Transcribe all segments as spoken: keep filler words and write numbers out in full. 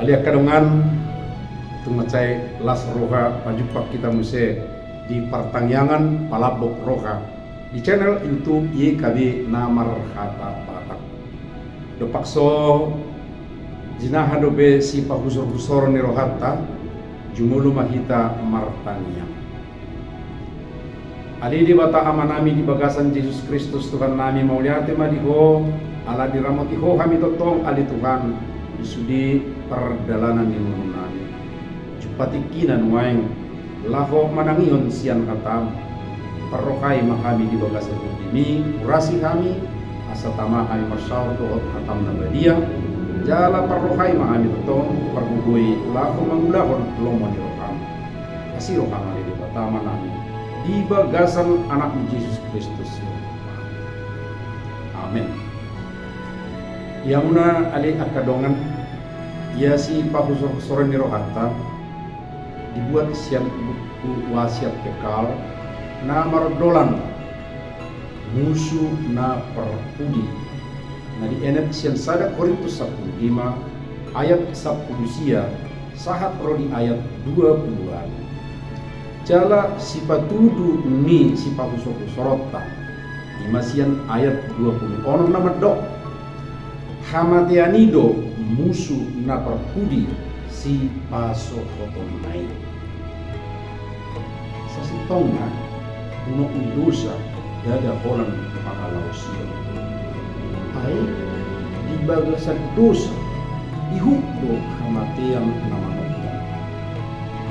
Ale angka dongan, tung mansai las roha pajumpang hita muse di partangiangan Palambok Roha di channel YouTube Y K B na marhata Batak. Dompak so jinaha dope sipahusorhusoron ni rohanta, jumolo ma hita martangiang. Ale Debata Amanami di bagasan Jesus Kristus Tuhannami, mauliate ma di Ho, ala diramoti Ho hami tongtong, ale Tuhan, di sude pardalanan ni ngolunami. Jumpang tingkina nuaeng, laho manangihon sian hataM. Parrohai ma hami di bagasan undimi, urasi hami, asa tama hami marsaor dohot hataM na badia, jala parrohai ma hami tongtong, pargogoi laho mangulahon lomo ni rohaM. Asi rohaM ale Debata Amanami, di bagasan AnakMu Jesus Kristus. Amen. Ia muna ale angka dongan, ia sipahusorhusoron ni rohanta, dibuat sian buku Wasiat Kekal na marondolan Musu na Parpudi, na dienet sian sada Korintus sampulu lima ayat sampulu sia sahat ro di ayat dua pulu ualu. Jala sipatudu ni sipahusorhusoronta, ima sian ayat dua pulu onom na mandok: Hamatean i do musu na parpudi sipasohotonna i. Sasintongna, unok ni dosa ndada holan pangalaosion. Ai di bagasan dosa, ihut do hamatean na manongtong.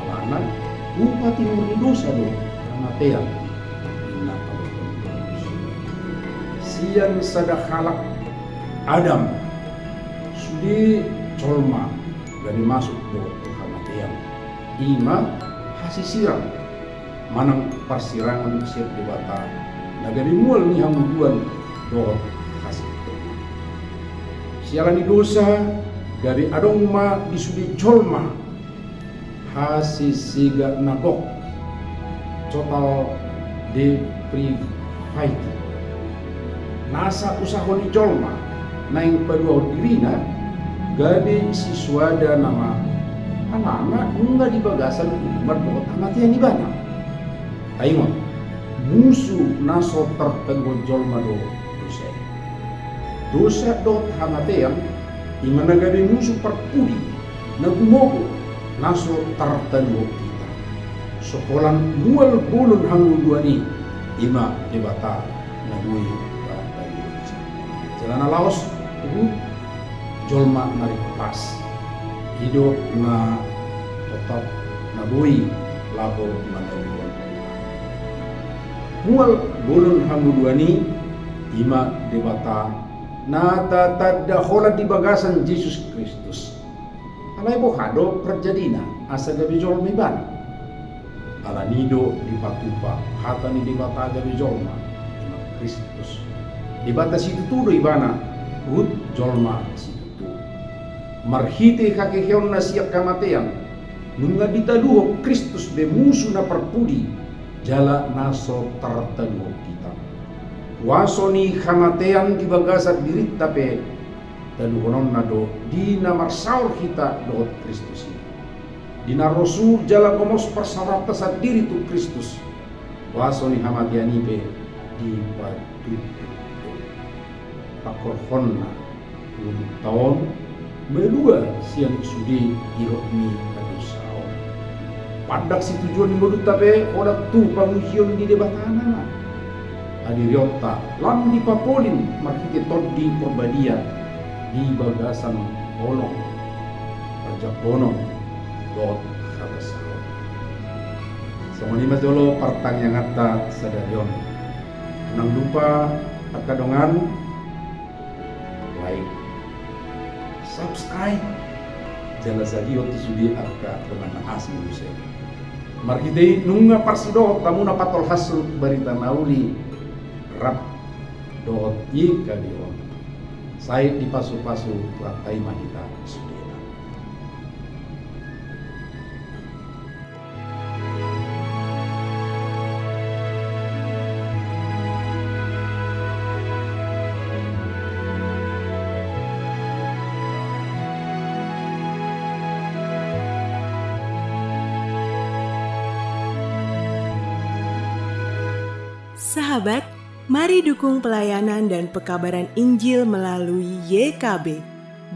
Alana, upa timur ni dosa do hamatean. Inna Sian sada halak Adam, sude jolma gabe masuk dohot tu hamatean. Ima hasisiran manang parsirangon sian Debata na gabe mual ni hangoluan dohot hasintongan. Siala ni dosa gabe adong ma di sude jolma hasisega na gok, total depravity. Nasa usaha ni jolma naeng paluahon dirina gabe sisuada nama, alana nunga di bagasan uhuman dohot hamatean ibana. Taingot, musu na so tartaluhon jolma do dosa i. Dosa dohot hamatean, ima na gabe musu parpudi na gumogo na so tartaluhon hita. So holan mual bolon hangoluan i, ima Debata na boi tartaluhon. Jala na laos huhut jolma na rimpas. I do na totap na boi laho mandalanhon. Mual bolon hangoluan i, ima Debata na tatanda holan di bagasan Jesus Kristus. Alai boha do parjadina asa gabe jolma ibana? Alani do dipatupa hata ni Debata gabe jolma, ima Kristus. Debata situtu do ibana, huhut jolma situtu. Marhite haheheonna sian hamatean, nunga ditaluhon Kristus be musu na parpudi, jala na so tartaluhon hita. Huaso ni hamatean di bagasan dirinta pe, taluhononna do di na marsaor hita dohot Kristus i. Di na rosu jala gomos parsaoranta sandiri tu Kristus, huaso ni hamatean i pe dipatutu do. Pangkorhonna, ngolunta on malua sian sude irot ni hadosaon. Pandang situjuon ni ngolunta pe holan tu pamujion ni Debata Amanta. Hadirionta lam dipapolin marhite Tondi Porbadia di bagasan holong, panjangkonon dohot habasaon. Songon i ma jolo partangianganta sadari on. Unang lupa angka dongan, like, subscribe, jala jagihon tu sude angka dongan na asing muse. Marhite i nunga parsidohot hamu na patolhashon barita na uli rap dohot i kadeon. Sai dipasupasu Tuhanta i ma hita sudena. Sahabat, mari dukung pelayanan dan pekabaran Injil melalui Y K B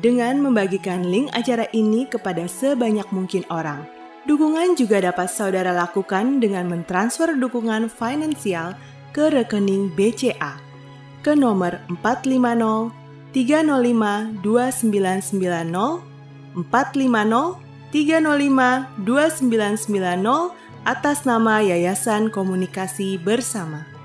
dengan membagikan link acara ini kepada sebanyak mungkin orang. Dukungan juga dapat saudara lakukan dengan mentransfer dukungan finansial ke rekening B C A ke nomor empat lima nol tiga nol lima dua sembilan sembilan nol, empat lima nol tiga nol lima dua sembilan sembilan nol, atas nama Yayasan Komunikasi Bersama.